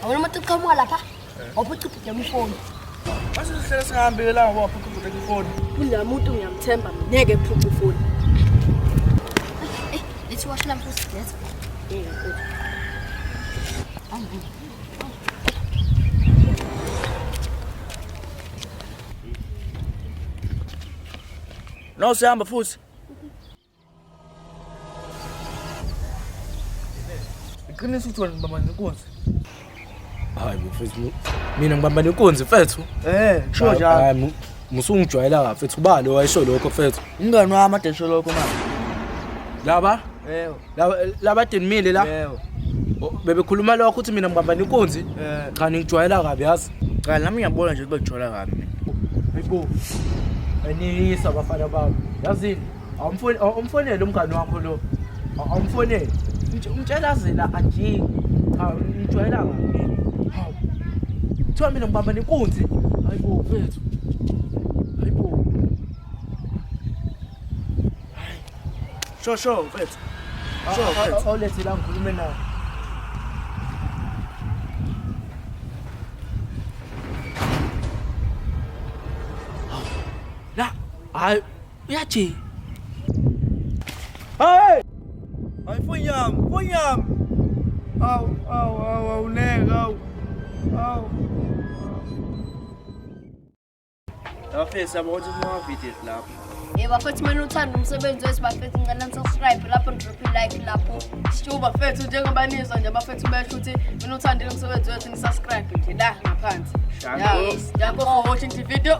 Awona umuntu uqhamuka lapha. Waphuca ibhuti yami ifoni. Mase sihlele singahambile la ngoba waphuca ibhuti yakho ifoni. Kula muntu ngiyamthemba mina ngeke ephuce ifoni. Eh, lethi washi lami futhi letha. Ngeke mfethu. No sihamba futhi. Iqiniso ukuthi wena ngibamba nenkunzi. Hayi bo mfethu mina ngibamba nenkunzi mfethu. Eh, kusho njalo. Hayi musungijwayela kabi mfethu ubani lo wayesho lokho mfethu. Umngani wami ade esho lokho manje. Laba Yebo. laba laba denimile la Yebo. bebekhuluma lokho ukuthi mina ngibamba nenkunzi. Eh. Cha ningijwayela kabi yazi. Cha nami ngiyabona nje ukuthi bejwayela kabi mina. Hayibo. Aniyisa abafana bami. Yazini awumfoni awumfonele umngani wakho lo. Awumfonele. Umtshela aze la ajike. Cha ngijwayela kabi mina. Hawu. Kuthiwa mina ngibamba nenkunzi. Hayibo mfethu. Hayibo. Sho sho mfethu. Sho mfethu. Awulethe la ngikhulume nawe. La, hayi uyajika. Hey! Hayi phone yami, phone yami. Awu awu awu awu neka awu. Awu. Bafethu yabo ukuthi kuma video lapho. Eh bafethu mina uthanda umsebenzi wethu bafethu ngicela nisubscribe lapho drop like lapho. Sho bafethu njengoba nizwa nje bafethu besho ukuthi mina uthandile umsebenzi wethu ni-subscribe nje la ngaphansi. Shango. Yeah, Danko for watching the video.